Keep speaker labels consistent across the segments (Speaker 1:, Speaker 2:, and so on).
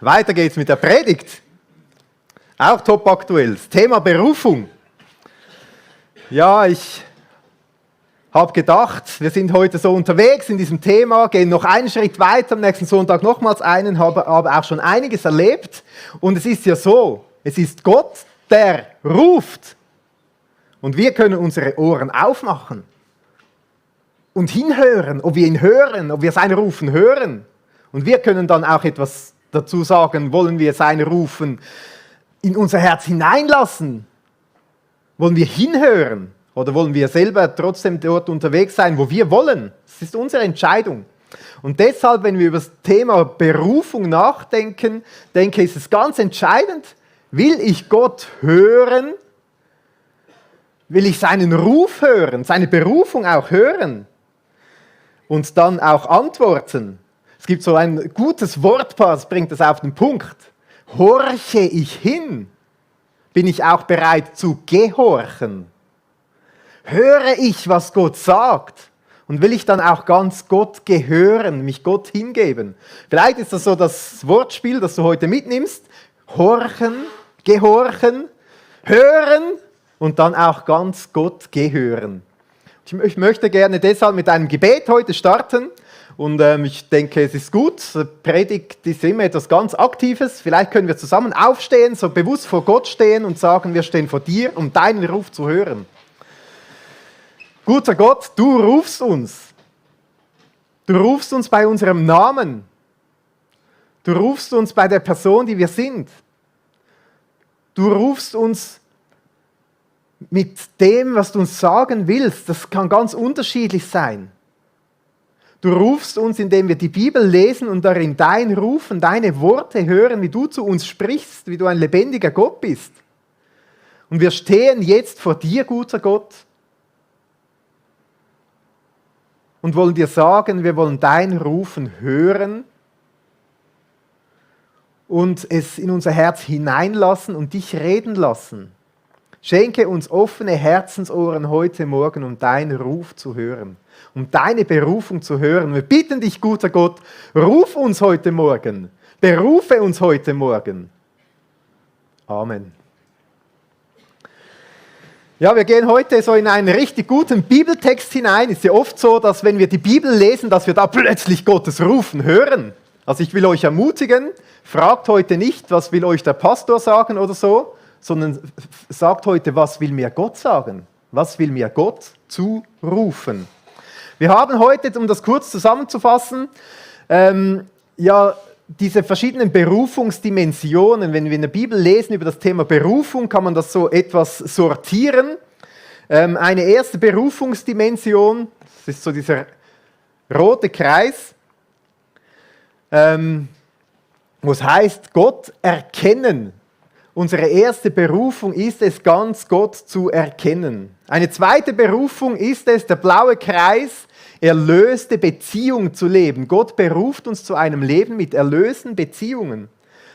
Speaker 1: Weiter geht's mit der Predigt. Auch top aktuell. Das Thema Berufung. Ja, ich habe gedacht, wir sind heute so unterwegs in diesem Thema, gehen noch einen Schritt weiter, am nächsten Sonntag nochmals einen, habe aber auch schon einiges erlebt. Und es ist ja so, es ist Gott, der ruft. Und wir können unsere Ohren aufmachen und hinhören, ob wir ihn hören, ob wir sein Rufen hören. Und wir können dann auch etwas dazu sagen, wollen wir sein Rufen in unser Herz hineinlassen? Wollen wir hinhören? Oder wollen wir selber trotzdem dort unterwegs sein, wo wir wollen? Das ist unsere Entscheidung. Und deshalb, wenn wir über das Thema Berufung nachdenken, denke ich, ist es ganz entscheidend, will ich Gott hören? Will ich seinen Ruf hören, seine Berufung auch hören? Und dann auch antworten? Es gibt so ein gutes Wortpaar, das bringt das auf den Punkt. Horche ich hin, bin ich auch bereit zu gehorchen. Höre ich, was Gott sagt, und will ich dann auch ganz Gott gehören, mich Gott hingeben. Vielleicht ist das so das Wortspiel, das du heute mitnimmst. Horchen, gehorchen, hören und dann auch ganz Gott gehören. Ich möchte gerne deshalb mit einem Gebet heute starten. Und ich denke, es ist gut. Predigt ist immer etwas ganz Aktives. Vielleicht können wir zusammen aufstehen, so bewusst vor Gott stehen und sagen, wir stehen vor dir, um deinen Ruf zu hören. Guter Gott, du rufst uns. Du rufst uns bei unserem Namen. Du rufst uns bei der Person, die wir sind. Du rufst uns mit dem, was du uns sagen willst. Das kann ganz unterschiedlich sein. Du rufst uns, indem wir die Bibel lesen und darin dein Rufen, deine Worte hören, wie du zu uns sprichst, wie du ein lebendiger Gott bist. Und wir stehen jetzt vor dir, guter Gott, und wollen dir sagen, wir wollen dein Rufen hören und es in unser Herz hineinlassen und dich reden lassen. Schenke uns offene Herzensohren heute Morgen, um deinen Ruf zu hören, um deine Berufung zu hören. Wir bitten dich, guter Gott, ruf uns heute Morgen, berufe uns heute Morgen. Amen. Ja, wir gehen heute so in einen richtig guten Bibeltext hinein. Es ist ja oft so, dass wenn wir die Bibel lesen, dass wir da plötzlich Gottes Rufen hören. Also ich will euch ermutigen, fragt heute nicht, was will euch der Pastor sagen oder so, sondern sagt heute, was will mir Gott sagen? Was will mir Gott zurufen? Wir haben heute, um das kurz zusammenzufassen, diese verschiedenen Berufungsdimensionen. Wenn wir in der Bibel lesen über das Thema Berufung, kann man das so etwas sortieren. Eine erste Berufungsdimension, das ist so dieser rote Kreis, wo es heißt, Gott erkennen. Unsere erste Berufung ist es, ganz Gott zu erkennen. Eine zweite Berufung ist es, der blaue Kreis, erlöste Beziehung zu leben. Gott beruft uns zu einem Leben mit erlösten Beziehungen.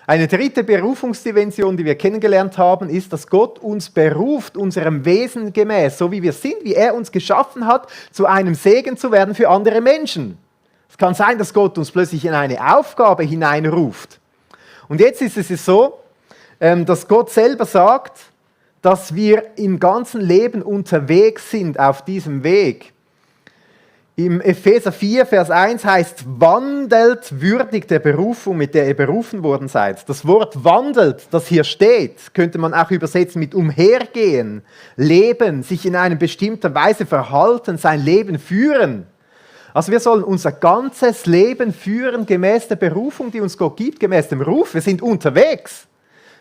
Speaker 1: Eine dritte Berufungsdimension, die wir kennengelernt haben, ist, dass Gott uns beruft, unserem Wesen gemäß, so wie wir sind, wie er uns geschaffen hat, zu einem Segen zu werden für andere Menschen. Es kann sein, dass Gott uns plötzlich in eine Aufgabe hineinruft. Und jetzt ist es so, dass Gott selber sagt, dass wir im ganzen Leben unterwegs sind auf diesem Weg. Im Epheser 4, Vers 1 heißt, wandelt würdig der Berufung, mit der ihr berufen worden seid. Das Wort wandelt, das hier steht, könnte man auch übersetzen mit umhergehen, leben, sich in einer bestimmten Weise verhalten, sein Leben führen. Also wir sollen unser ganzes Leben führen gemäß der Berufung, die uns Gott gibt, gemäß dem Ruf. Wir sind unterwegs.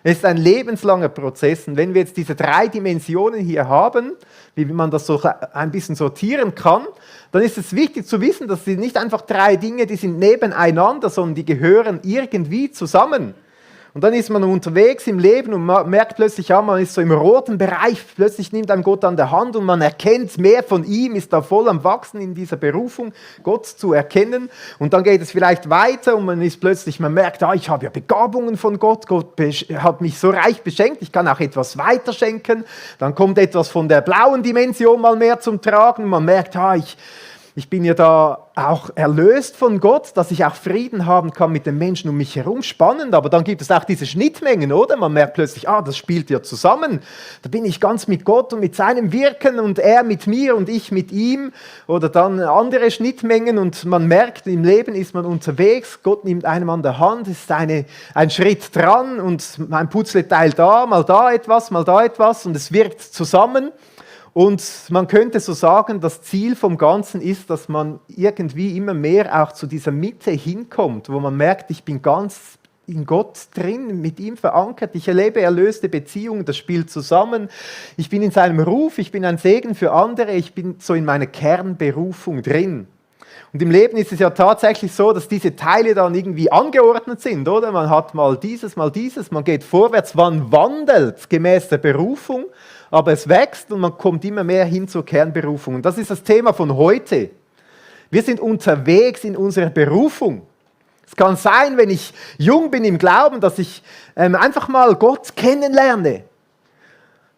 Speaker 1: Es ist ein lebenslanger Prozess. Und wenn wir jetzt diese 3 Dimensionen hier haben, wie man das so ein bisschen sortieren kann, dann ist es wichtig zu wissen, dass sie nicht einfach 3 Dinge, die sind nebeneinander, sondern die gehören irgendwie zusammen. Und dann ist man unterwegs im Leben und man merkt plötzlich, ja, man ist so im roten Bereich, plötzlich nimmt einem Gott an der Hand und man erkennt mehr von ihm, ist da voll am Wachsen in dieser Berufung, Gott zu erkennen. Und dann geht es vielleicht weiter und man ist plötzlich, man merkt, ich habe ja Begabungen von Gott, Gott hat mich so reich beschenkt, ich kann auch etwas weiterschenken. Dann kommt etwas von der blauen Dimension mal mehr zum Tragen und man merkt, Ich bin ja da auch erlöst von Gott, dass ich auch Frieden haben kann mit den Menschen um mich herum. Spannend, aber dann gibt es auch diese Schnittmengen, oder? Man merkt plötzlich, das spielt ja zusammen. Da bin ich ganz mit Gott und mit seinem Wirken und er mit mir und ich mit ihm. Oder dann andere Schnittmengen und man merkt, im Leben ist man unterwegs. Gott nimmt einem an der Hand, ist ein Schritt dran und ein Puzzleteil da, mal da etwas und es wirkt zusammen. Und man könnte so sagen, das Ziel vom Ganzen ist, dass man irgendwie immer mehr auch zu dieser Mitte hinkommt, wo man merkt, ich bin ganz in Gott drin, mit ihm verankert, ich erlebe erlöste Beziehungen, das spielt zusammen, ich bin in seinem Ruf, ich bin ein Segen für andere, ich bin so in meiner Kernberufung drin. Und im Leben ist es ja tatsächlich so, dass diese Teile dann irgendwie angeordnet sind, oder? Man hat mal dieses, man geht vorwärts, man wandelt gemäß der Berufung, aber es wächst und man kommt immer mehr hin zur Kernberufung. Und das ist das Thema von heute. Wir sind unterwegs in unserer Berufung. Es kann sein, wenn ich jung bin im Glauben, dass ich einfach mal Gott kennenlerne.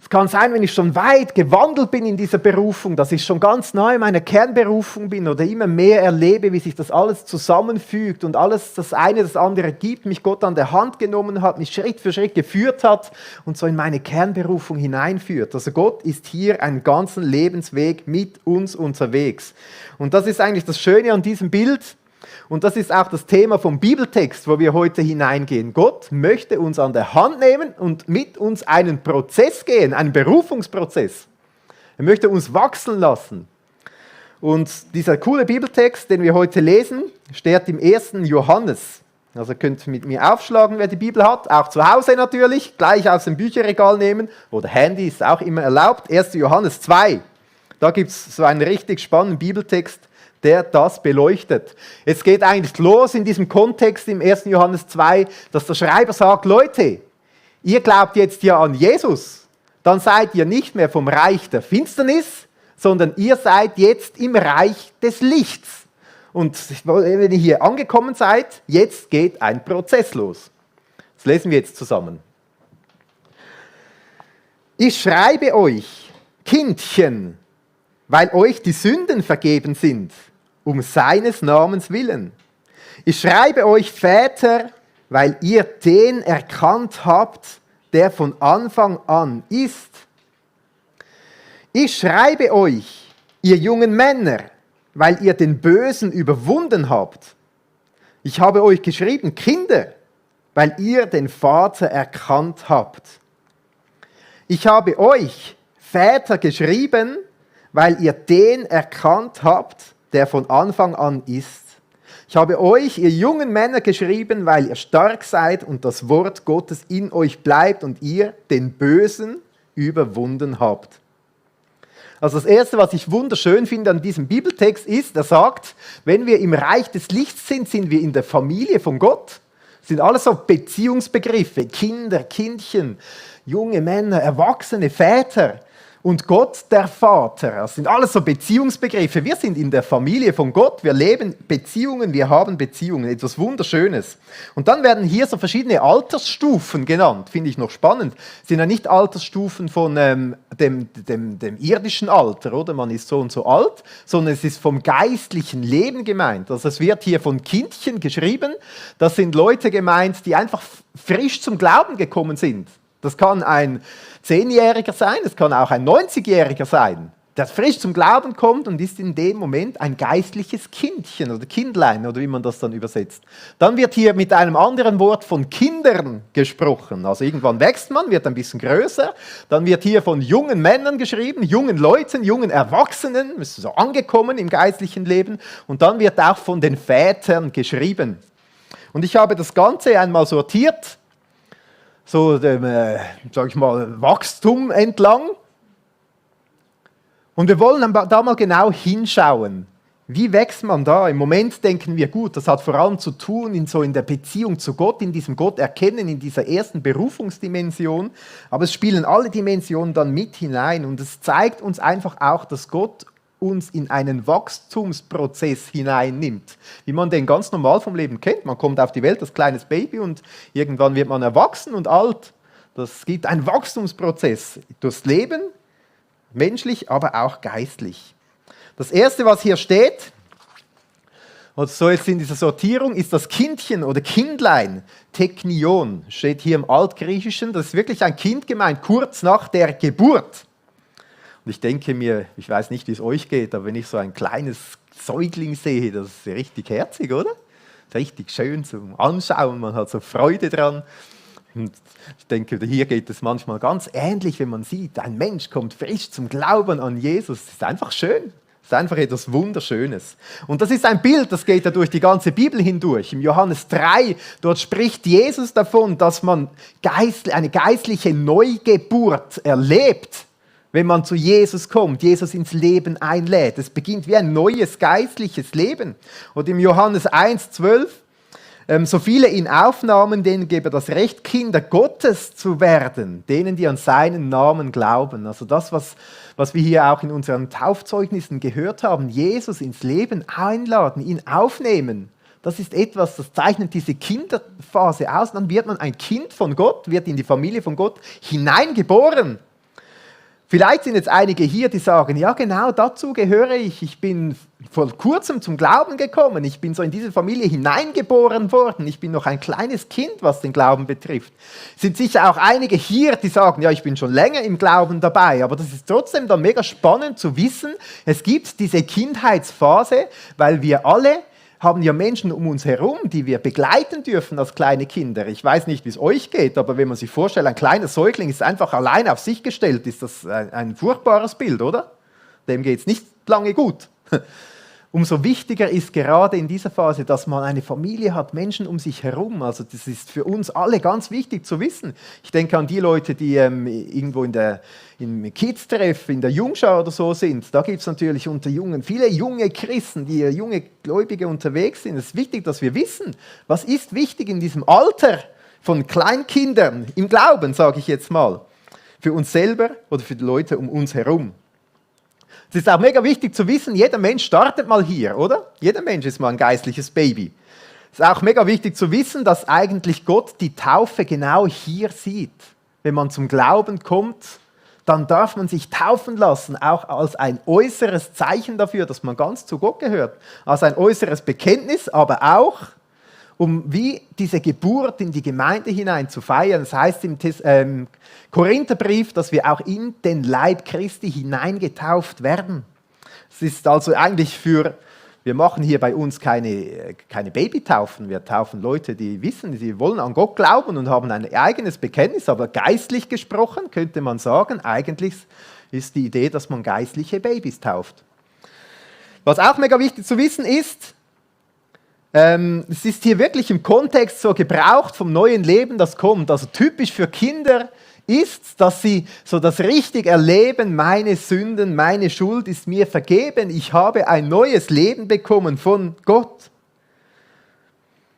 Speaker 1: Es kann sein, wenn ich schon weit gewandelt bin in dieser Berufung, dass ich schon ganz nahe meiner Kernberufung bin oder immer mehr erlebe, wie sich das alles zusammenfügt und alles das eine das andere gibt, mich Gott an der Hand genommen hat, mich Schritt für Schritt geführt hat und so in meine Kernberufung hineinführt. Also Gott ist hier einen ganzen Lebensweg mit uns unterwegs. Und das ist eigentlich das Schöne an diesem Bild. Und das ist auch das Thema vom Bibeltext, wo wir heute hineingehen. Gott möchte uns an der Hand nehmen und mit uns einen Prozess gehen, einen Berufungsprozess. Er möchte uns wachsen lassen. Und dieser coole Bibeltext, den wir heute lesen, steht im 1. Johannes. Also könnt ihr mit mir aufschlagen, wer die Bibel hat, auch zu Hause natürlich, gleich aus dem Bücherregal nehmen oder Handy ist auch immer erlaubt. 1. Johannes 2, da gibt es so einen richtig spannenden Bibeltext, der das beleuchtet. Es geht eigentlich los in diesem Kontext im 1. Johannes 2, dass der Schreiber sagt, Leute, ihr glaubt jetzt ja an Jesus, dann seid ihr nicht mehr vom Reich der Finsternis, sondern ihr seid jetzt im Reich des Lichts. Und wenn ihr hier angekommen seid, jetzt geht ein Prozess los. Das lesen wir jetzt zusammen. Ich schreibe euch, Kindchen, weil euch die Sünden vergeben sind, um seines Namens willen. Ich schreibe euch, Väter, weil ihr den erkannt habt, der von Anfang an ist. Ich schreibe euch, ihr jungen Männer, weil ihr den Bösen überwunden habt. Ich habe euch geschrieben, Kinder, weil ihr den Vater erkannt habt. Ich habe euch, Väter, geschrieben, weil ihr den erkannt habt, der von Anfang an ist. Ich habe euch, ihr jungen Männer, geschrieben, weil ihr stark seid und das Wort Gottes in euch bleibt und ihr den Bösen überwunden habt. Also das Erste, was ich wunderschön finde an diesem Bibeltext ist, er sagt, wenn wir im Reich des Lichts sind, sind wir in der Familie von Gott. Das sind alles so Beziehungsbegriffe, Kinder, Kindchen, junge Männer, Erwachsene, Väter. Und Gott, der Vater, das sind alles so Beziehungsbegriffe. Wir sind in der Familie von Gott, wir leben Beziehungen, wir haben Beziehungen, etwas Wunderschönes. Und dann werden hier so verschiedene Altersstufen genannt, finde ich noch spannend. Das sind ja nicht Altersstufen von dem irdischen Alter, oder? Man ist so und so alt, sondern es ist vom geistlichen Leben gemeint. Also es wird hier von Kindchen geschrieben, das sind Leute gemeint, die einfach frisch zum Glauben gekommen sind. Das kann ein 10-Jähriger sein, es kann auch ein 90-Jähriger sein, der frisch zum Glauben kommt und ist in dem Moment ein geistliches Kindchen oder Kindlein oder wie man das dann übersetzt. Dann wird hier mit einem anderen Wort von Kindern gesprochen. Also irgendwann wächst man, wird ein bisschen größer. Dann wird hier von jungen Männern geschrieben, jungen Leuten, jungen Erwachsenen, ist so angekommen im geistlichen Leben. Und dann wird auch von den Vätern geschrieben. Und ich habe das Ganze einmal sortiert, so dem, sag ich mal, Wachstum entlang. Und wir wollen da mal genau hinschauen. Wie wächst man da? Im Moment denken wir, gut, das hat vor allem zu tun in der Beziehung zu Gott, in diesem Gott erkennen, in dieser ersten Berufungsdimension. Aber es spielen alle Dimensionen dann mit hinein. Und es zeigt uns einfach auch, dass Gott uns in einen Wachstumsprozess hineinnimmt, wie man den ganz normal vom Leben kennt. Man kommt auf die Welt als kleines Baby und irgendwann wird man erwachsen und alt. Das gibt einen Wachstumsprozess durchs Leben, menschlich, aber auch geistlich. Das erste, was hier steht, und so jetzt in dieser Sortierung, ist das Kindchen oder Kindlein, Teknion, steht hier im Altgriechischen. Das ist wirklich ein Kind gemeint, kurz nach der Geburt. Und ich denke mir, ich weiß nicht, wie es euch geht, aber wenn ich so ein kleines Säugling sehe, das ist richtig herzig, oder? Richtig schön zum Anschauen, man hat so Freude dran. Und ich denke, hier geht es manchmal ganz ähnlich, wenn man sieht, ein Mensch kommt frisch zum Glauben an Jesus. Das ist einfach schön. Das ist einfach etwas Wunderschönes. Und das ist ein Bild, das geht ja durch die ganze Bibel hindurch. Im Johannes 3, dort spricht Jesus davon, dass man eine geistliche Neugeburt erlebt, wenn man zu Jesus kommt, Jesus ins Leben einlädt. Es beginnt wie ein neues geistliches Leben. Und im Johannes 1,12, so viele ihn aufnahmen, denen gebe er das Recht, Kinder Gottes zu werden, denen, die an seinen Namen glauben. Also das, was wir hier auch in unseren Taufzeugnissen gehört haben, Jesus ins Leben einladen, ihn aufnehmen. Das ist etwas, das zeichnet diese Kinderphase aus. Dann wird man ein Kind von Gott, wird in die Familie von Gott hineingeboren. Vielleicht sind jetzt einige hier, die sagen, ja genau, dazu gehöre ich. Ich bin vor kurzem zum Glauben gekommen. Ich bin so in diese Familie hineingeboren worden. Ich bin noch ein kleines Kind, was den Glauben betrifft. Es sind sicher auch einige hier, die sagen, ja, ich bin schon länger im Glauben dabei. Aber das ist trotzdem dann mega spannend zu wissen, es gibt diese Kindheitsphase, weil wir alle haben ja Menschen um uns herum, die wir begleiten dürfen als kleine Kinder. Ich weiß nicht, wie es euch geht, aber wenn man sich vorstellt, ein kleiner Säugling ist einfach allein auf sich gestellt, ist das ein furchtbares Bild, oder? Dem geht es nicht lange gut. Umso wichtiger ist gerade in dieser Phase, dass man eine Familie hat, Menschen um sich herum. Also das ist für uns alle ganz wichtig zu wissen. Ich denke an die Leute, die irgendwo im Kids-Treff, in der Jungschar oder so sind. Da gibt es natürlich unter Jungen viele junge Christen, die junge Gläubige unterwegs sind. Es ist wichtig, dass wir wissen, was ist wichtig in diesem Alter von Kleinkindern im Glauben, sage ich jetzt mal, für uns selber oder für die Leute um uns herum. Es ist auch mega wichtig zu wissen, jeder Mensch startet mal hier, oder? Jeder Mensch ist mal ein geistliches Baby. Es ist auch mega wichtig zu wissen, dass eigentlich Gott die Taufe genau hier sieht. Wenn man zum Glauben kommt, dann darf man sich taufen lassen, auch als ein äußeres Zeichen dafür, dass man ganz zu Gott gehört. Als ein äußeres Bekenntnis, aber auch, um wie diese Geburt in die Gemeinde hinein zu feiern. Das heißt im Korintherbrief, dass wir auch in den Leib Christi hineingetauft werden. Es ist also eigentlich wir machen hier bei uns keine Babytaufen. Wir taufen Leute, die wissen, sie wollen an Gott glauben und haben ein eigenes Bekenntnis, aber geistlich gesprochen könnte man sagen, eigentlich ist die Idee, dass man geistliche Babys tauft. Was auch mega wichtig zu wissen ist, es ist hier wirklich im Kontext so gebraucht vom neuen Leben, das kommt. Also typisch für Kinder ist, dass sie so das richtig erleben, meine Sünden, meine Schuld ist mir vergeben, ich habe ein neues Leben bekommen von Gott.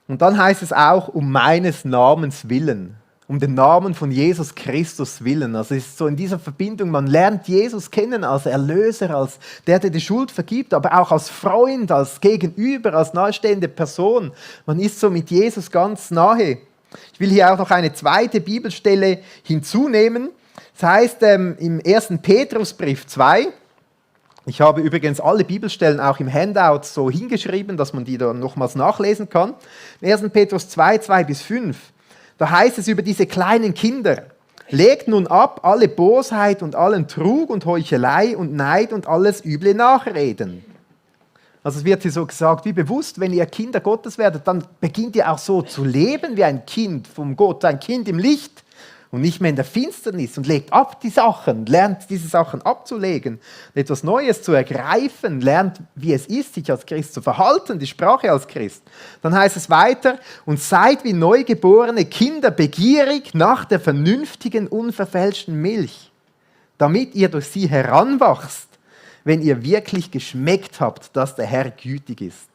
Speaker 1: Und dann heißt es auch, um meines Namens willen, um den Namen von Jesus Christus willen. Also es ist so in dieser Verbindung, man lernt Jesus kennen als Erlöser, als der die Schuld vergibt, aber auch als Freund, als Gegenüber, als nahestehende Person. Man ist so mit Jesus ganz nahe. Ich will hier auch noch eine zweite Bibelstelle hinzunehmen. Das heißt im 1. Petrusbrief 2, ich habe übrigens alle Bibelstellen auch im Handout so hingeschrieben, dass man die dann nochmals nachlesen kann. Im 1. Petrus 2, 2-5, da heißt es über diese kleinen Kinder, legt nun ab alle Bosheit und allen Trug und Heuchelei und Neid und alles üble Nachreden. Also es wird hier so gesagt, wie bewusst, wenn ihr Kinder Gottes werdet, dann beginnt ihr auch so zu leben wie ein Kind von Gott, ein Kind im Licht und nicht mehr in der Finsternis und legt ab die Sachen, lernt diese Sachen abzulegen, etwas Neues zu ergreifen, lernt, wie es ist, sich als Christ zu verhalten, die Sprache als Christ. Dann heißt es weiter, und seid wie neugeborene Kinder begierig nach der vernünftigen, unverfälschten Milch, damit ihr durch sie heranwachst, wenn ihr wirklich geschmeckt habt, dass der Herr gütig ist.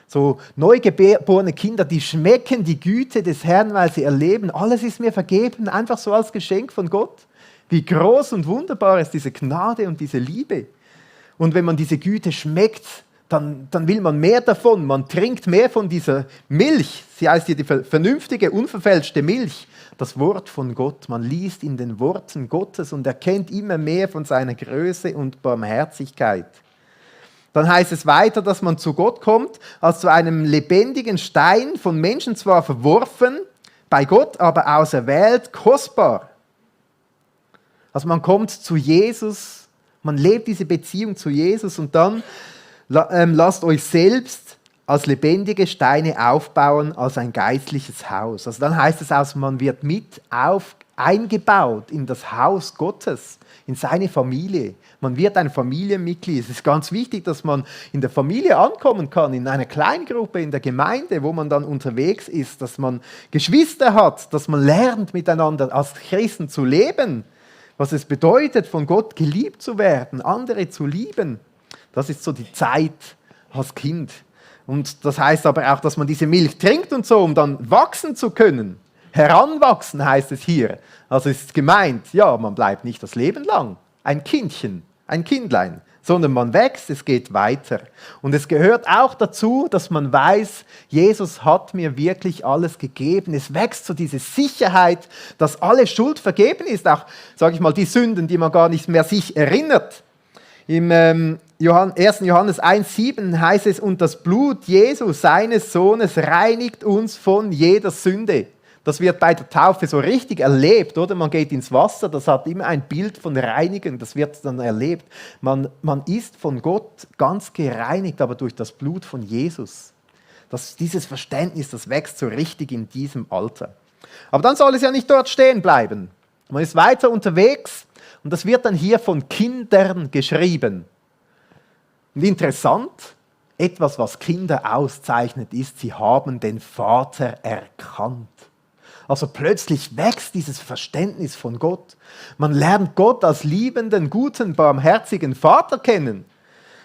Speaker 1: So neugeborene Kinder, die schmecken die Güte des Herrn, weil sie erleben, alles ist mir vergeben, einfach so als Geschenk von Gott. Wie groß und wunderbar ist diese Gnade und diese Liebe. Und wenn man diese Güte schmeckt, dann will man mehr davon, man trinkt mehr von dieser Milch. Sie heißt hier die vernünftige, unverfälschte Milch. Das Wort von Gott, man liest in den Worten Gottes und erkennt immer mehr von seiner Größe und Barmherzigkeit. Dann heißt es weiter, dass man zu Gott kommt, als zu einem lebendigen Stein, von Menschen zwar verworfen, bei Gott aber auserwählt, kostbar. Also man kommt zu Jesus, man lebt diese Beziehung zu Jesus und dann lasst euch selbst als lebendige Steine aufbauen, als ein geistliches Haus. Also dann heißt es auch, man wird eingebaut in das Haus Gottes, in seine Familie. Man wird ein Familienmitglied. Es ist ganz wichtig, dass man in der Familie ankommen kann, in einer Kleingruppe, in der Gemeinde, wo man dann unterwegs ist, dass man Geschwister hat, dass man lernt, miteinander als Christen zu leben, was es bedeutet, von Gott geliebt zu werden, andere zu lieben. Das ist so die Zeit als Kind. Und das heißt aber auch, dass man diese Milch trinkt und so, um dann wachsen zu können. Heranwachsen heißt es hier. Also ist gemeint, ja, man bleibt nicht das Leben lang ein Kindchen, ein Kindlein, sondern man wächst, es geht weiter. Und es gehört auch dazu, dass man weiß, Jesus hat mir wirklich alles gegeben. Es wächst so diese Sicherheit, dass alle Schuld vergeben ist, auch, sage ich mal, die Sünden, die man gar nicht mehr sich erinnert. Im 1. Johannes 1,7 heißt es, und das Blut Jesu, seines Sohnes, reinigt uns von jeder Sünde. Das wird bei der Taufe so richtig erlebt, oder? Man geht ins Wasser, das hat immer ein Bild von Reinigen, das wird dann erlebt. Man ist von Gott ganz gereinigt, aber durch das Blut von Jesus. Dieses Verständnis, das wächst so richtig in diesem Alter. Aber dann soll es ja nicht dort stehen bleiben. Man ist weiter unterwegs und das wird dann hier von Kindern geschrieben. Und interessant, etwas, was Kinder auszeichnet, ist, sie haben den Vater erkannt. Also plötzlich wächst dieses Verständnis von Gott. Man lernt Gott als liebenden, guten, barmherzigen Vater kennen.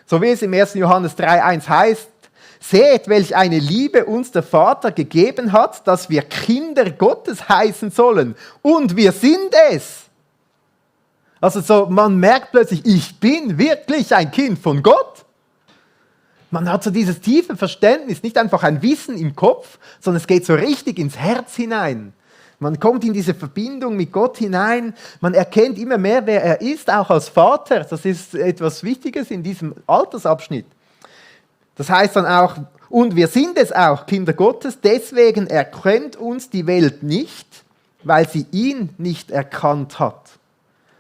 Speaker 1: So wie es im 1. Johannes 3,1 heißt, seht, welch eine Liebe uns der Vater gegeben hat, dass wir Kinder Gottes heißen sollen. Und wir sind es. Also so, man merkt plötzlich, ich bin wirklich ein Kind von Gott. Man hat so dieses tiefe Verständnis, nicht einfach ein Wissen im Kopf, sondern es geht so richtig ins Herz hinein. Man kommt in diese Verbindung mit Gott hinein, man erkennt immer mehr, wer er ist, auch als Vater. Das ist etwas Wichtiges in diesem Altersabschnitt. Das heißt dann auch, und wir sind es auch, Kinder Gottes, deswegen erkennt uns die Welt nicht, weil sie ihn nicht erkannt hat.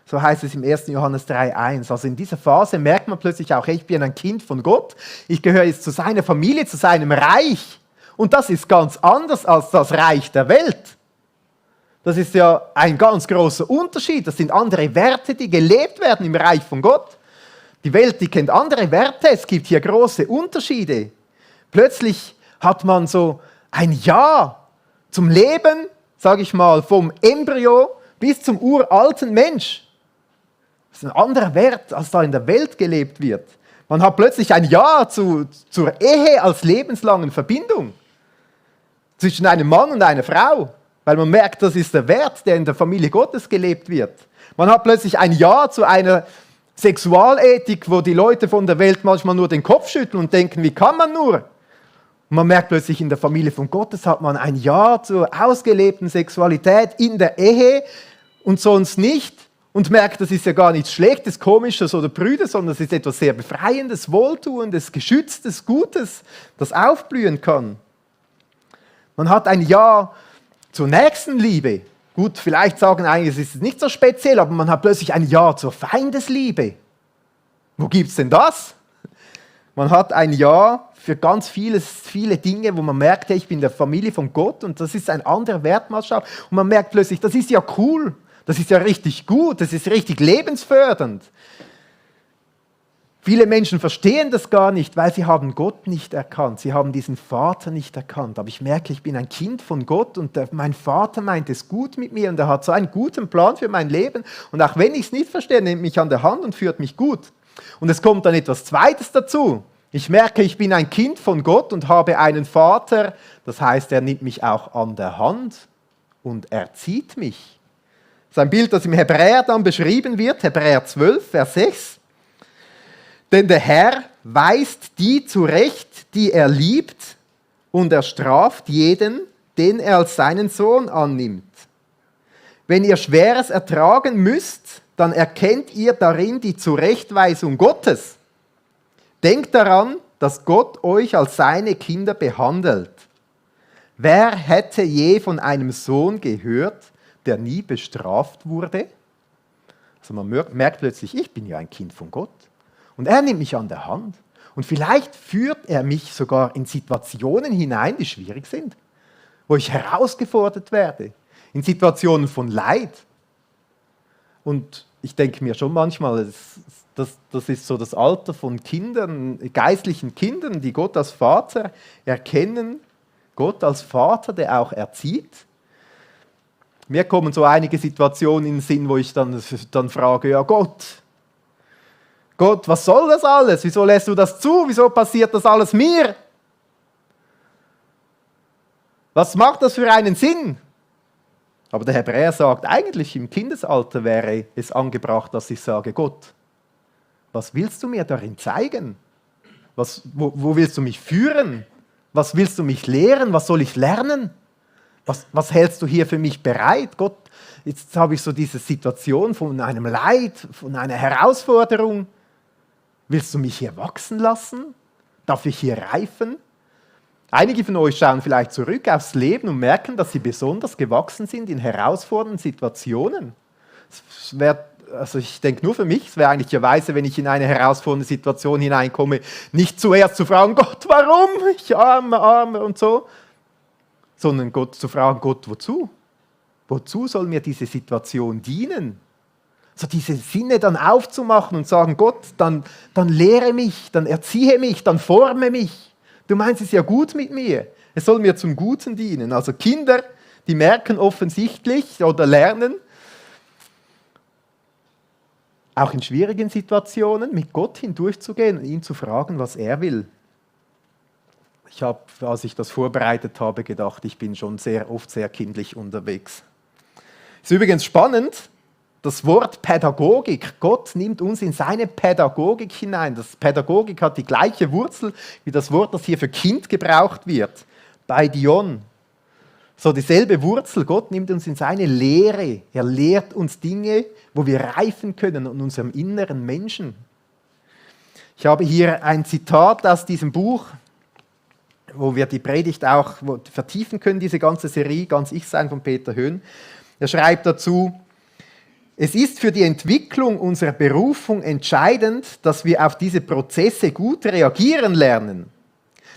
Speaker 1: So heißt es im 1. Johannes 3,1. Also in dieser Phase merkt man plötzlich auch, hey, ich bin ein Kind von Gott, ich gehöre jetzt zu seiner Familie, zu seinem Reich. Und das ist ganz anders als das Reich der Welt. Das ist ja ein ganz großer Unterschied. Das sind andere Werte, die gelebt werden im Reich von Gott. Die Welt, die kennt andere Werte. Es gibt hier große Unterschiede. Plötzlich hat man so ein Ja zum Leben, sage ich mal, vom Embryo bis zum uralten Mensch. Das ist ein anderer Wert, als da in der Welt gelebt wird. Man hat plötzlich ein Ja zur Ehe als lebenslangen Verbindung zwischen einem Mann und einer Frau, weil man merkt, das ist der Wert, der in der Familie Gottes gelebt wird. Man hat plötzlich ein Ja zu einer Sexualethik, wo die Leute von der Welt manchmal nur den Kopf schütteln und denken, wie kann man nur? Und man merkt plötzlich, in der Familie von Gottes hat man ein Ja zur ausgelebten Sexualität in der Ehe und sonst nicht. Und merkt, das ist ja gar nichts Schlechtes, Komisches oder Prüdes, sondern es ist etwas sehr Befreiendes, Wohltuendes, Geschütztes, Gutes, das aufblühen kann. Man hat ein Ja zur Nächstenliebe. Gut, vielleicht sagen einige, es ist nicht so speziell, aber man hat plötzlich ein Ja zur Feindesliebe. Wo gibt es denn das? Man hat ein Ja für ganz viele Dinge, wo man merkt, hey, ich bin in der Familie von Gott und das ist ein anderer Wertmaßstab. Und man merkt plötzlich, das ist ja cool. Das ist ja richtig gut, das ist richtig lebensfördernd. Viele Menschen verstehen das gar nicht, weil sie haben Gott nicht erkannt. Sie haben diesen Vater nicht erkannt. Aber ich merke, ich bin ein Kind von Gott und mein Vater meint es gut mit mir und er hat so einen guten Plan für mein Leben. Und auch wenn ich es nicht verstehe, nimmt mich an der Hand und führt mich gut. Und es kommt dann etwas Zweites dazu. Ich merke, ich bin ein Kind von Gott und habe einen Vater. Das heißt, er nimmt mich auch an der Hand und erzieht mich. Das ist ein Bild, das im Hebräer dann beschrieben wird, Hebräer 12, Vers 6. Denn der Herr weist die zurecht, die er liebt, und er straft jeden, den er als seinen Sohn annimmt. Wenn ihr Schweres ertragen müsst, dann erkennt ihr darin die Zurechtweisung Gottes. Denkt daran, dass Gott euch als seine Kinder behandelt. Wer hätte je von einem Sohn gehört, der nie bestraft wurde? Also man merkt plötzlich, ich bin ja ein Kind von Gott. Und er nimmt mich an der Hand. Und vielleicht führt er mich sogar in Situationen hinein, die schwierig sind, wo ich herausgefordert werde, in Situationen von Leid. Und ich denke mir schon manchmal, das ist so das Alter von Kindern, geistlichen Kindern, die Gott als Vater erkennen, Gott als Vater, der auch erzieht. Mir kommen so einige Situationen in den Sinn, wo ich dann frage, ja Gott, was soll das alles? Wieso lässt du das zu? Wieso passiert das alles mir? Was macht das für einen Sinn? Aber der Hebräer sagt, eigentlich im Kindesalter wäre es angebracht, dass ich sage, Gott, was willst du mir darin zeigen? Wo willst du mich führen? Was willst du mich lehren? Was soll ich lernen? Was hältst du hier für mich bereit? Gott, jetzt habe ich so diese Situation von einem Leid, von einer Herausforderung. Willst du mich hier wachsen lassen? Darf ich hier reifen? Einige von euch schauen vielleicht zurück aufs Leben und merken, dass sie besonders gewachsen sind in herausfordernden Situationen. Ich denke nur für mich, es wäre eigentlich ja weise, wenn ich in eine herausfordernde Situation hineinkomme, nicht zuerst zu fragen, Gott, warum? Ich arme und so. Sondern Gott zu fragen, Gott, wozu? Wozu soll mir diese Situation dienen? So diese Sinne dann aufzumachen und sagen, Gott, dann lehre mich, dann erziehe mich, dann forme mich. Du meinst es ja gut mit mir. Es soll mir zum Guten dienen. Also Kinder, die merken offensichtlich oder lernen, auch in schwierigen Situationen mit Gott hindurchzugehen und ihn zu fragen, was er will. Ich habe, als ich das vorbereitet habe, gedacht, ich bin schon oft sehr kindlich unterwegs. Ist übrigens spannend, das Wort Pädagogik. Gott nimmt uns in seine Pädagogik hinein. Das Pädagogik hat die gleiche Wurzel wie das Wort, das hier für Kind gebraucht wird. Baidion. So dieselbe Wurzel. Gott nimmt uns in seine Lehre. Er lehrt uns Dinge, wo wir reifen können in unserem inneren Menschen. Ich habe hier ein Zitat aus diesem Buch, wo wir die Predigt auch vertiefen können, diese ganze Serie, Ganz Ich-Sein von Peter Höhn. Er schreibt dazu, es ist für die Entwicklung unserer Berufung entscheidend, dass wir auf diese Prozesse gut reagieren lernen.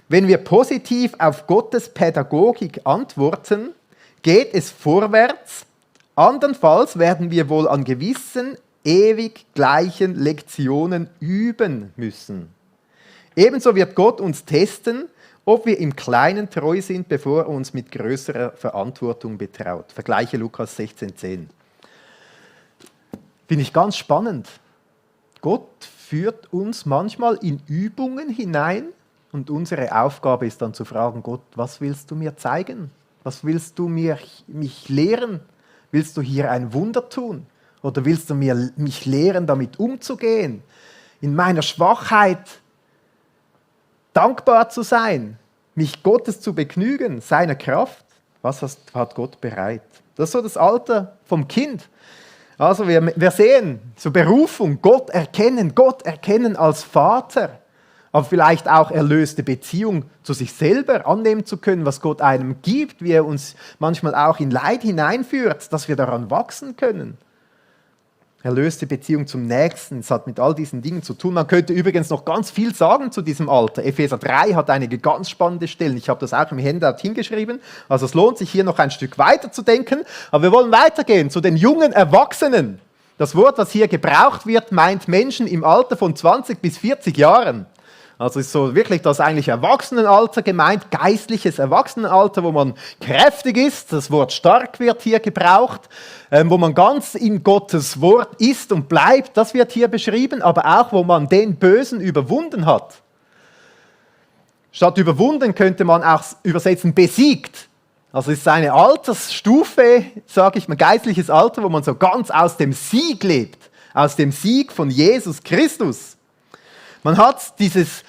Speaker 1: Wenn wir positiv auf Gottes Pädagogik antworten, geht es vorwärts, andernfalls werden wir wohl an gewissen ewig gleichen Lektionen üben müssen. Ebenso wird Gott uns testen, ob wir im Kleinen treu sind, bevor er uns mit größerer Verantwortung betraut. Vergleiche Lukas 16,10. Finde ich ganz spannend. Gott führt uns manchmal in Übungen hinein und unsere Aufgabe ist dann zu fragen, Gott, was willst du mir zeigen? Was willst du mich lehren? Willst du hier ein Wunder tun? Oder willst du mich lehren, damit umzugehen? In meiner Schwachheit dankbar zu sein, mich Gottes zu begnügen, seiner Kraft. Was hat Gott bereit? Das ist so das Alter vom Kind. Also wir sehen, so Berufung, Gott erkennen als Vater, aber vielleicht auch erlöste Beziehung zu sich selber annehmen zu können, was Gott einem gibt, wie er uns manchmal auch in Leid hineinführt, dass wir daran wachsen können. Erlöste Beziehung zum Nächsten, es hat mit all diesen Dingen zu tun. Man könnte übrigens noch ganz viel sagen zu diesem Alter. Epheser 3 hat einige ganz spannende Stellen. Ich habe das auch im Handout hingeschrieben. Also es lohnt sich hier noch ein Stück weiter zu denken. Aber wir wollen weitergehen zu den jungen Erwachsenen. Das Wort, das hier gebraucht wird, meint Menschen im Alter von 20 bis 40 Jahren. Also ist so wirklich das eigentlich Erwachsenenalter gemeint, geistliches Erwachsenenalter, wo man kräftig ist, das Wort stark wird hier gebraucht, wo man ganz in Gottes Wort ist und bleibt, das wird hier beschrieben, aber auch, wo man den Bösen überwunden hat. Statt überwunden könnte man auch übersetzen besiegt. Also es ist eine Altersstufe, sage ich mal, geistliches Alter, wo man so ganz aus dem Sieg lebt, aus dem Sieg von Jesus Christus. Man hat dieses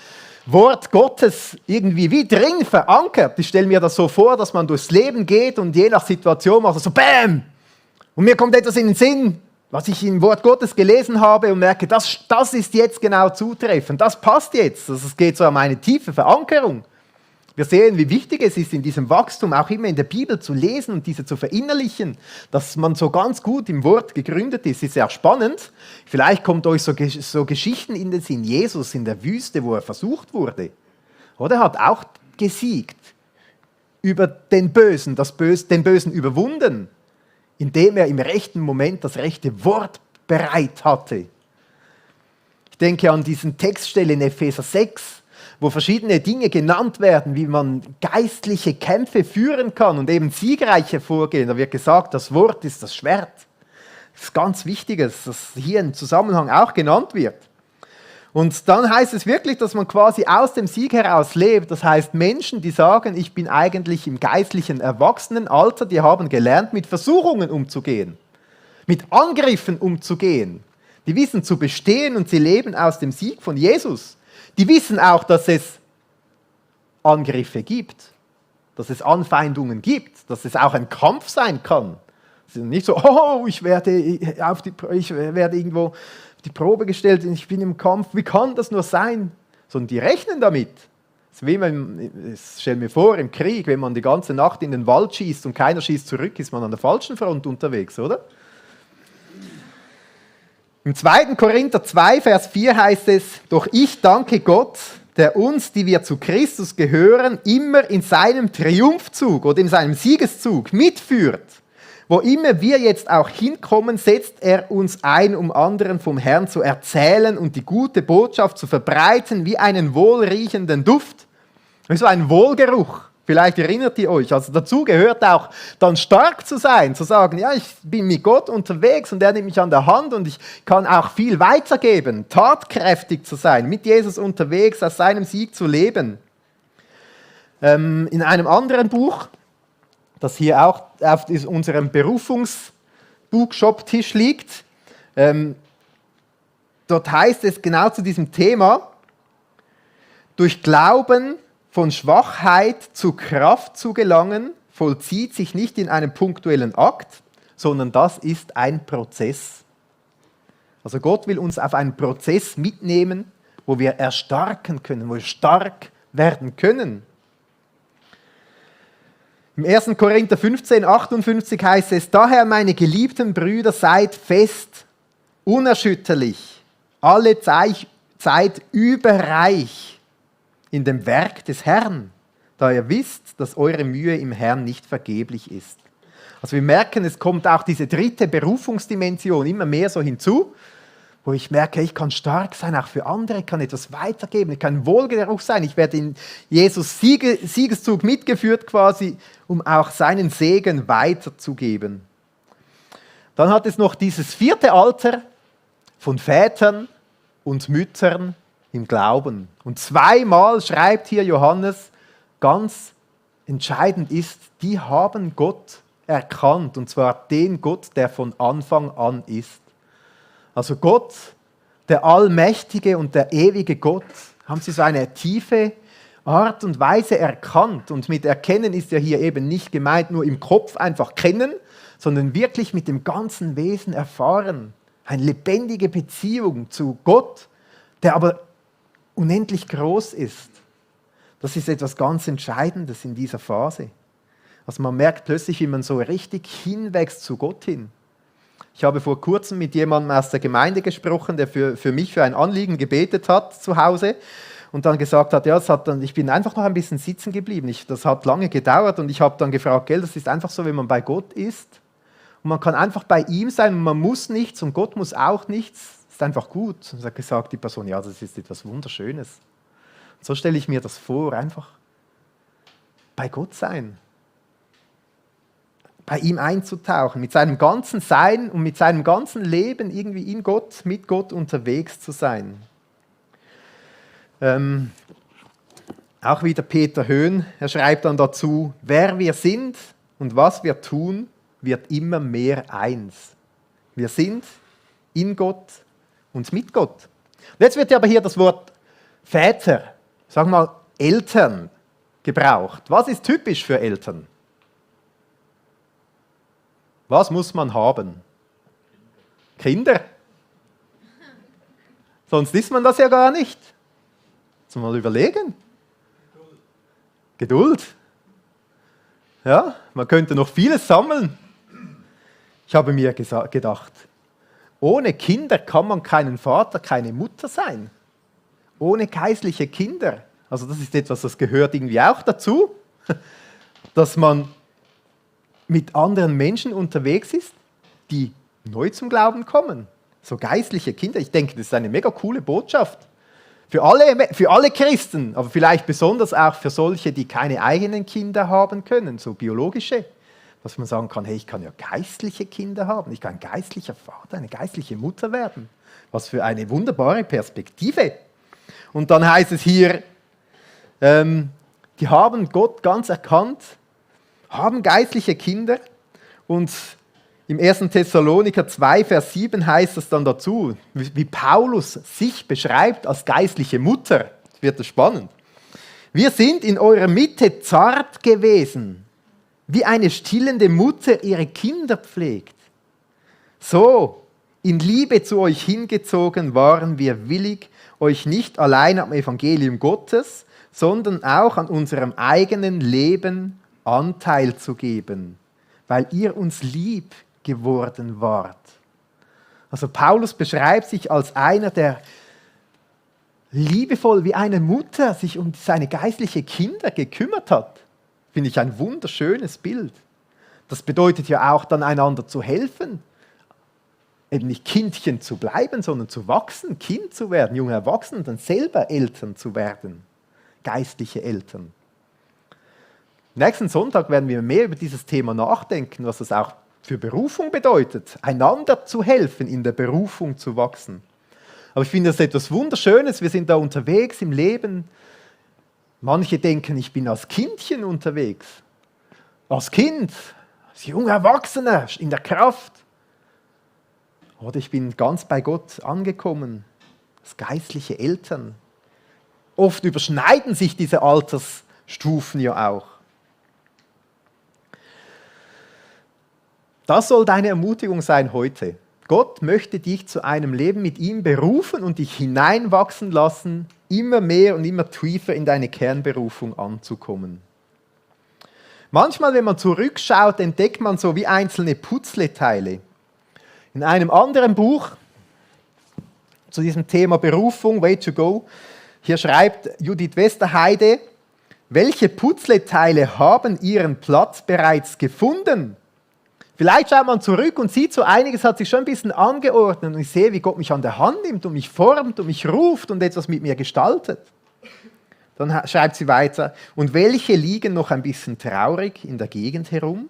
Speaker 1: Wort Gottes irgendwie wie drin verankert. Ich stelle mir das so vor, dass man durchs Leben geht und je nach Situation macht es so BÄM! Und mir kommt etwas in den Sinn, was ich im Wort Gottes gelesen habe und merke, das ist jetzt genau zutreffend, das passt jetzt. Also es geht so um eine tiefe Verankerung. Wir sehen, wie wichtig es ist, in diesem Wachstum auch immer in der Bibel zu lesen und diese zu verinnerlichen, dass man so ganz gut im Wort gegründet ist sehr spannend. Vielleicht kommt euch so Geschichten in den Sinn. Jesus in der Wüste, wo er versucht wurde, oder hat auch gesiegt über den Bösen, den Bösen überwunden, indem er im rechten Moment das rechte Wort bereit hatte. Ich denke an diesen Textstelle in Epheser 6, wo verschiedene Dinge genannt werden, wie man geistliche Kämpfe führen kann und eben siegreich hervorgehen. Da wird gesagt, das Wort ist das Schwert. Das ist ganz Wichtiges, das hier im Zusammenhang auch genannt wird. Und dann heißt es wirklich, dass man quasi aus dem Sieg heraus lebt. Das heißt, Menschen, die sagen, ich bin eigentlich im geistlichen Erwachsenenalter, die haben gelernt, mit Versuchungen umzugehen, mit Angriffen umzugehen. Die wissen zu bestehen und sie leben aus dem Sieg von Jesus. Die wissen auch, dass es Angriffe gibt, dass es Anfeindungen gibt, dass es auch ein Kampf sein kann. Es ist nicht so, oh, ich werde irgendwo auf die Probe gestellt und ich bin im Kampf, wie kann das nur sein? Sondern die rechnen damit. Stell mir vor, im Krieg, wenn man die ganze Nacht in den Wald schießt und keiner schießt zurück, ist man an der falschen Front unterwegs, oder? Im 2. Korinther 2, Vers 4 heißt es, doch ich danke Gott, der uns, die wir zu Christus gehören, immer in seinem Triumphzug oder in seinem Siegeszug mitführt. Wo immer wir jetzt auch hinkommen, setzt er uns ein, um anderen vom Herrn zu erzählen und die gute Botschaft zu verbreiten wie einen wohlriechenden Duft. Das ist so ein Wohlgeruch. Vielleicht erinnert ihr euch, also dazu gehört auch dann stark zu sein, zu sagen, ja, ich bin mit Gott unterwegs und er nimmt mich an der Hand und ich kann auch viel weitergeben, tatkräftig zu sein, mit Jesus unterwegs, aus seinem Sieg zu leben. In einem anderen Buch, das hier auch auf unserem Berufungsbookshop-Tisch liegt, dort heißt es genau zu diesem Thema, durch Glauben von Schwachheit zu Kraft zu gelangen, vollzieht sich nicht in einem punktuellen Akt, sondern das ist ein Prozess. Also Gott will uns auf einen Prozess mitnehmen, wo wir erstarken können, wo wir stark werden können. Im 1. Korinther 15, 58 heißt es, daher meine geliebten Brüder, seid fest, unerschütterlich, alle Zeit überreich in dem Werk des Herrn, da ihr wisst, dass eure Mühe im Herrn nicht vergeblich ist. Also wir merken, es kommt auch diese dritte Berufungsdimension immer mehr so hinzu, wo ich merke, ich kann stark sein, auch für andere, ich kann etwas weitergeben, ich kann Wohlgeruch sein, ich werde in Jesus Siegeszug mitgeführt quasi, um auch seinen Segen weiterzugeben. Dann hat es noch dieses 4. Alter von Vätern und Müttern im Glauben. Und 2-mal schreibt hier Johannes, ganz entscheidend ist, die haben Gott erkannt, und zwar den Gott, der von Anfang an ist. Also Gott, der allmächtige und der ewige Gott, haben sie so eine tiefe Art und Weise erkannt. Und mit erkennen ist ja hier eben nicht gemeint, nur im Kopf einfach kennen, sondern wirklich mit dem ganzen Wesen erfahren. Eine lebendige Beziehung zu Gott, der aber unendlich groß ist. Das ist etwas ganz Entscheidendes in dieser Phase. Also man merkt plötzlich, wie man so richtig hinwächst zu Gott hin. Ich habe vor kurzem mit jemandem aus der Gemeinde gesprochen, der für mich für ein Anliegen gebetet hat zu Hause und dann gesagt hat, ja, ich bin einfach noch ein bisschen sitzen geblieben. Das hat lange gedauert und ich habe dann gefragt, das ist einfach so, wenn man bei Gott ist und man kann einfach bei ihm sein und man muss nichts und Gott muss auch nichts. Das ist einfach gut. Und dann hat gesagt die Person, ja, das ist etwas Wunderschönes. Und so stelle ich mir das vor, einfach bei Gott sein. Bei ihm einzutauchen, mit seinem ganzen Sein und mit seinem ganzen Leben irgendwie in Gott, mit Gott unterwegs zu sein. Auch wieder Peter Höhn, er schreibt dann dazu, wer wir sind und was wir tun, wird immer mehr eins. Wir sind in Gott und mit Gott. Und jetzt wird aber hier das Wort Väter, sagen wir mal Eltern, gebraucht. Was ist typisch für Eltern? Was muss man haben? Kinder. Sonst isst man das ja gar nicht. Mal überlegen. Geduld. Ja, man könnte noch vieles sammeln. Ich habe mir gedacht, ohne Kinder kann man keinen Vater, keine Mutter sein. Ohne geistliche Kinder. Also das ist etwas, das gehört irgendwie auch dazu, dass man mit anderen Menschen unterwegs ist, die neu zum Glauben kommen. So geistliche Kinder. Ich denke, das ist eine mega coole Botschaft. Für alle Christen, aber vielleicht besonders auch für solche, die keine eigenen Kinder haben können, so biologische. Dass man sagen kann, hey, ich kann ja geistliche Kinder haben, ich kann ein geistlicher Vater, eine geistliche Mutter werden. Was für eine wunderbare Perspektive. Und dann heißt es hier, die haben Gott ganz erkannt, haben geistliche Kinder und im 1. Thessaloniker 2, Vers 7 heißt es dann dazu, wie Paulus sich beschreibt als geistliche Mutter. Das wird spannend. Wir sind in eurer Mitte zart gewesen, wie eine stillende Mutter ihre Kinder pflegt. So, in Liebe zu euch hingezogen waren wir willig, euch nicht allein am Evangelium Gottes, sondern auch an unserem eigenen Leben Anteil zu geben, weil ihr uns lieb geworden wart. Also Paulus beschreibt sich als einer, der liebevoll wie eine Mutter sich um seine geistlichen Kinder gekümmert hat. Finde ich ein wunderschönes Bild. Das bedeutet ja auch dann einander zu helfen, eben nicht Kindchen zu bleiben, sondern zu wachsen, Kind zu werden, junge Erwachsene, dann selber Eltern zu werden, geistliche Eltern. Nächsten Sonntag werden wir mehr über dieses Thema nachdenken, was das auch für Berufung bedeutet, einander zu helfen, in der Berufung zu wachsen. Aber ich finde das etwas Wunderschönes, wir sind da unterwegs im Leben. Manche denken, ich bin als Kindchen unterwegs, als Kind, als junger Erwachsener, in der Kraft. Oder ich bin ganz bei Gott angekommen, als geistliche Eltern. Oft überschneiden sich diese Altersstufen ja auch. Das soll deine Ermutigung sein heute. Gott möchte dich zu einem Leben mit ihm berufen und dich hineinwachsen lassen, immer mehr und immer tiefer in deine Kernberufung anzukommen. Manchmal, wenn man zurückschaut, entdeckt man so wie einzelne Puzzleteile. In einem anderen Buch zu diesem Thema Berufung, Way to Go, hier schreibt Judith Westerheide, welche Puzzleteile haben ihren Platz bereits gefunden? Vielleicht schaut man zurück und sieht, so einiges hat sich schon ein bisschen angeordnet und ich sehe, wie Gott mich an der Hand nimmt und mich formt und mich ruft und etwas mit mir gestaltet. Dann schreibt sie weiter, und welche liegen noch ein bisschen traurig in der Gegend herum?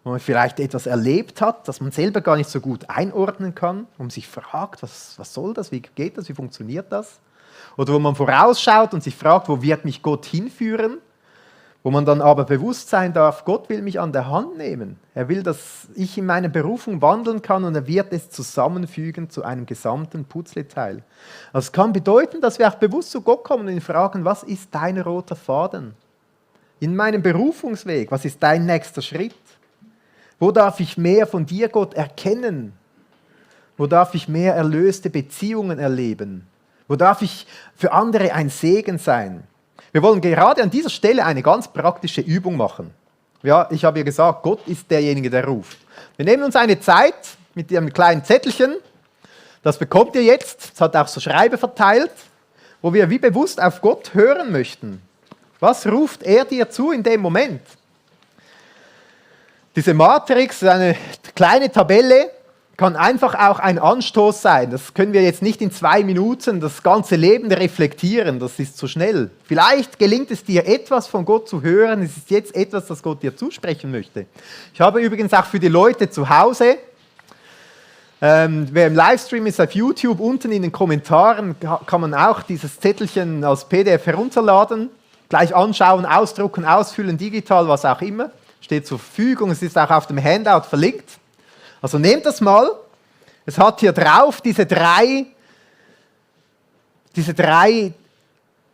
Speaker 1: Wo man vielleicht etwas erlebt hat, das man selber gar nicht so gut einordnen kann und sich fragt, was soll das, wie geht das, wie funktioniert das? Oder wo man vorausschaut und sich fragt, wo wird mich Gott hinführen? Wo man dann aber bewusst sein darf, Gott will mich an der Hand nehmen. Er will, dass ich in meiner Berufung wandeln kann und er wird es zusammenfügen zu einem gesamten Puzzleteil. Also es kann bedeuten, dass wir auch bewusst zu Gott kommen und ihn fragen, was ist dein roter Faden? In meinem Berufungsweg, was ist dein nächster Schritt? Wo darf ich mehr von dir, Gott, erkennen? Wo darf ich mehr erlöste Beziehungen erleben? Wo darf ich für andere ein Segen sein? Wir wollen gerade an dieser Stelle eine ganz praktische Übung machen. Ja, ich habe ja gesagt, Gott ist derjenige, der ruft. Wir nehmen uns eine Zeit mit einem kleinen Zettelchen, das bekommt ihr jetzt, es hat auch so Schreiber verteilt, wo wir wie bewusst auf Gott hören möchten. Was ruft er dir zu in dem Moment? Diese Matrix, eine kleine Tabelle, kann einfach auch ein Anstoß sein. Das können wir jetzt nicht in 2 Minuten das ganze Leben reflektieren, das ist zu schnell. Vielleicht gelingt es dir, etwas von Gott zu hören, es ist jetzt etwas, das Gott dir zusprechen möchte. Ich habe übrigens auch für die Leute zu Hause, wer im Livestream ist auf YouTube, unten in den Kommentaren kann man auch dieses Zettelchen als PDF herunterladen, gleich anschauen, ausdrucken, ausfüllen, digital, was auch immer. Steht zur Verfügung, es ist auch auf dem Handout verlinkt. Also nehmt das mal, es hat hier drauf diese drei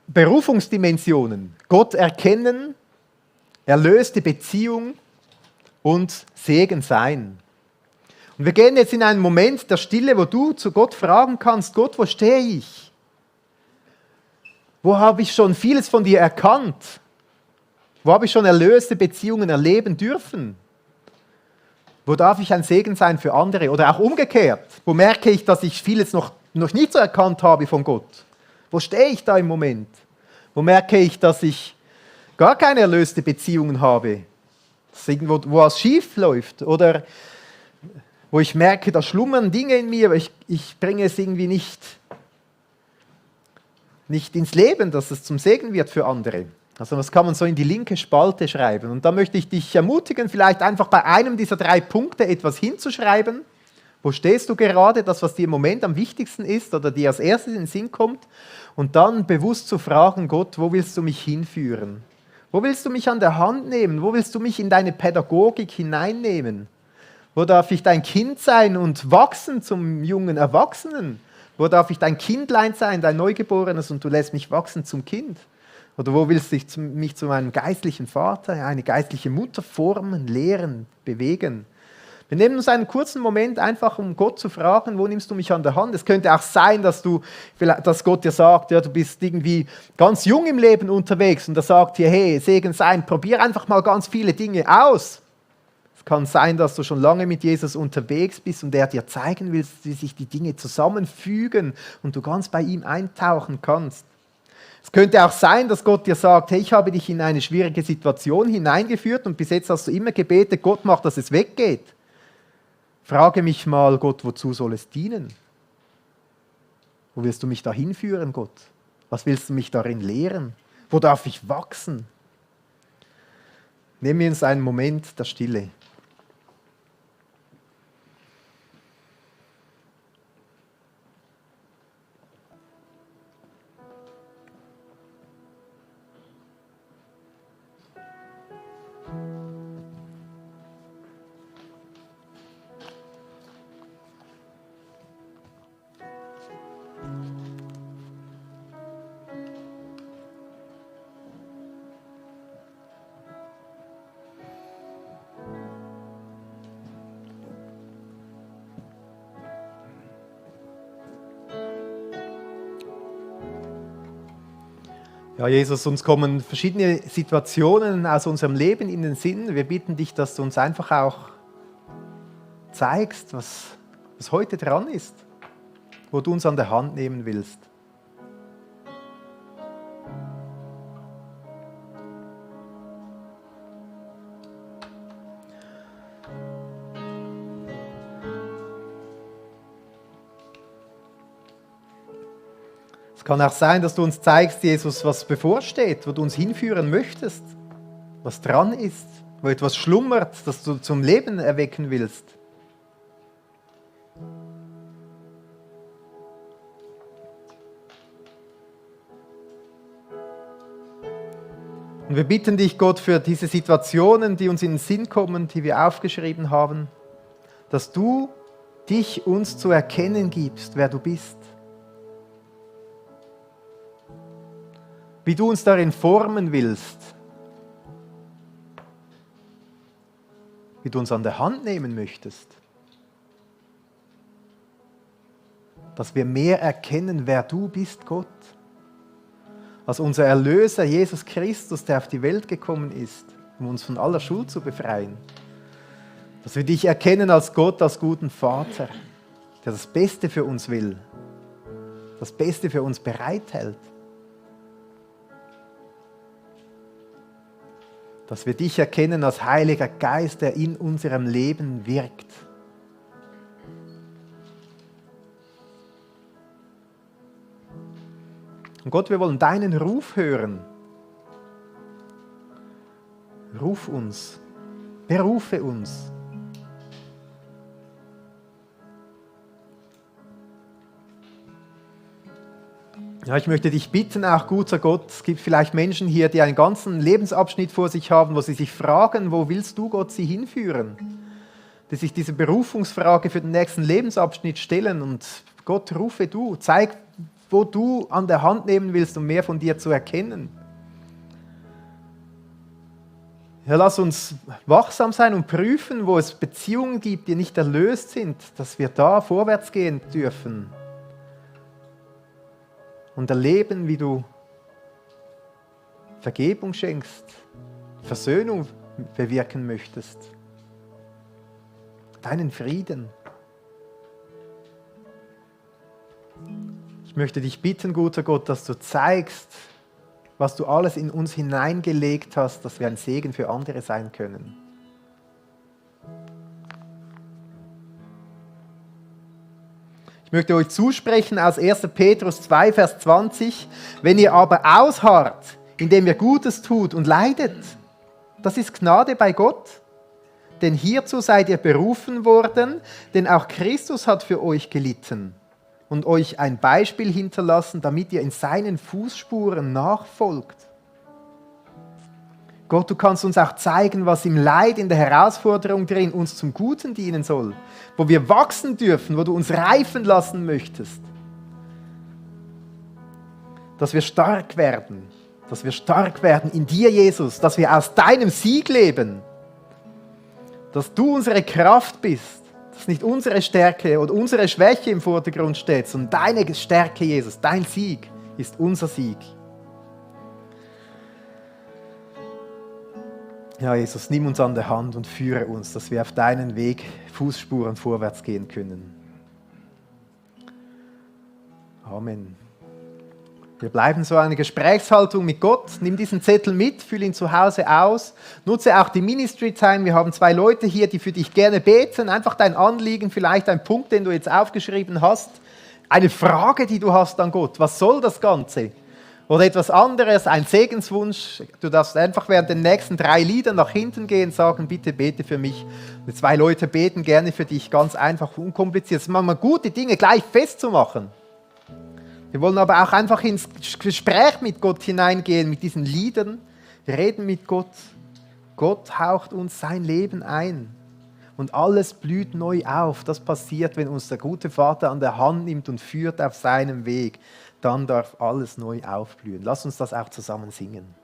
Speaker 1: Berufungsdimensionen. Gott erkennen, erlöste Beziehung und Segen sein. Und wir gehen jetzt in einen Moment der Stille, wo du zu Gott fragen kannst, Gott, wo stehe ich? Wo habe ich schon vieles von dir erkannt? Wo habe ich schon erlöste Beziehungen erleben dürfen? Wo darf ich ein Segen sein für andere? Oder auch umgekehrt, wo merke ich, dass ich vieles noch nicht so erkannt habe von Gott? Wo stehe ich da im Moment? Wo merke ich, dass ich gar keine erlöste Beziehungen habe? Dass irgendwo wo was schief läuft? Oder wo ich merke, da schlummern Dinge in mir, aber ich bringe es irgendwie nicht ins Leben, dass es zum Segen wird für andere. Also das kann man so in die linke Spalte schreiben. Und da möchte ich dich ermutigen, vielleicht einfach bei einem dieser 3 Punkte etwas hinzuschreiben. Wo stehst du gerade, das, was dir im Moment am wichtigsten ist oder dir als erstes in den Sinn kommt? Und dann bewusst zu fragen, Gott, wo willst du mich hinführen? Wo willst du mich an der Hand nehmen? Wo willst du mich in deine Pädagogik hineinnehmen? Wo darf ich dein Kind sein und wachsen zum jungen Erwachsenen? Wo darf ich dein Kindlein sein, dein Neugeborenes, und du lässt mich wachsen zum Kind? Oder wo willst du mich zu meinem geistlichen Vater, eine geistliche Mutter formen, lehren, bewegen? Wir nehmen uns einen kurzen Moment einfach, um Gott zu fragen, wo nimmst du mich an der Hand? Es könnte auch sein, dass Gott dir sagt, ja, du bist irgendwie ganz jung im Leben unterwegs und er sagt dir, hey, Segen sein, probier einfach mal ganz viele Dinge aus. Es kann sein, dass du schon lange mit Jesus unterwegs bist und er dir zeigen will, wie sich die Dinge zusammenfügen und du ganz bei ihm eintauchen kannst. Es könnte auch sein, dass Gott dir sagt, hey, ich habe dich in eine schwierige Situation hineingeführt und bis jetzt hast du immer gebetet, Gott macht, dass es weggeht. Frage mich mal, Gott, wozu soll es dienen? Wo willst du mich da hinführen, Gott? Was willst du mich darin lehren? Wo darf ich wachsen? Nehmen wir uns einen Moment der Stille. Ja, Jesus, uns kommen verschiedene Situationen aus unserem Leben in den Sinn. Wir bitten dich, dass du uns einfach auch zeigst, was heute dran ist, wo du uns an der Hand nehmen willst. Es kann auch sein, dass du uns zeigst, Jesus, was bevorsteht, wo du uns hinführen möchtest, was dran ist, wo etwas schlummert, das du zum Leben erwecken willst. Und wir bitten dich, Gott, für diese Situationen, die uns in den Sinn kommen, die wir aufgeschrieben haben, dass du dich uns zu erkennen gibst, wer du bist. Wie du uns darin formen willst, wie du uns an der Hand nehmen möchtest, dass wir mehr erkennen, wer du bist, Gott, als unser Erlöser Jesus Christus, der auf die Welt gekommen ist, um uns von aller Schuld zu befreien, dass wir dich erkennen als Gott, als guten Vater, der das Beste für uns will, das Beste für uns bereithält. Dass wir dich erkennen als Heiliger Geist, der in unserem Leben wirkt. Und Gott, wir wollen deinen Ruf hören. Ruf uns, berufe uns. Ja, ich möchte dich bitten, auch guter Gott, es gibt vielleicht Menschen hier, die einen ganzen Lebensabschnitt vor sich haben, wo sie sich fragen, wo willst du, Gott, sie hinführen? Die sich diese Berufungsfrage für den nächsten Lebensabschnitt stellen und Gott, rufe du, zeig, wo du an der Hand nehmen willst, um mehr von dir zu erkennen. Ja, lass uns wachsam sein und prüfen, wo es Beziehungen gibt, die nicht erlöst sind, dass wir da vorwärts gehen dürfen und erleben, wie du Vergebung schenkst, Versöhnung bewirken möchtest, deinen Frieden. Ich möchte dich bitten, guter Gott, dass du zeigst, was du alles in uns hineingelegt hast, dass wir ein Segen für andere sein können. Ich möchte euch zusprechen aus 1. Petrus 2, Vers 20, wenn ihr aber ausharrt, indem ihr Gutes tut und leidet, das ist Gnade bei Gott. Denn hierzu seid ihr berufen worden, denn auch Christus hat für euch gelitten und euch ein Beispiel hinterlassen, damit ihr in seinen Fußspuren nachfolgt. Gott, du kannst uns auch zeigen, was im Leid, in der Herausforderung drin uns zum Guten dienen soll, wo wir wachsen dürfen, wo du uns reifen lassen möchtest. Dass wir stark werden in dir, Jesus, dass wir aus deinem Sieg leben, dass du unsere Kraft bist, dass nicht unsere Stärke oder unsere Schwäche im Vordergrund steht, sondern deine Stärke, Jesus, dein Sieg ist unser Sieg. Ja, Jesus, nimm uns an der Hand und führe uns, dass wir auf deinen Weg Fußspuren vorwärts gehen können. Amen. Wir bleiben so eine Gesprächshaltung mit Gott. Nimm diesen Zettel mit, füll ihn zu Hause aus. Nutze auch die Ministry Time. Wir haben 2 Leute hier, die für dich gerne beten. Einfach dein Anliegen, vielleicht ein Punkt, den du jetzt aufgeschrieben hast. Eine Frage, die du hast an Gott. Was soll das Ganze? Oder etwas anderes, ein Segenswunsch. Du darfst einfach während den nächsten 3 Liedern nach hinten gehen und sagen, bitte bete für mich. Die 2 Leute beten gerne für dich, ganz einfach, unkompliziert. Es ist manchmal gut, die Dinge gleich festzumachen. Wir wollen aber auch einfach ins Gespräch mit Gott hineingehen, mit diesen Liedern, reden mit Gott. Gott haucht uns sein Leben ein und alles blüht neu auf. Das passiert, wenn uns der gute Vater an der Hand nimmt und führt auf seinem Weg. Dann darf alles neu aufblühen. Lass uns das auch zusammen singen.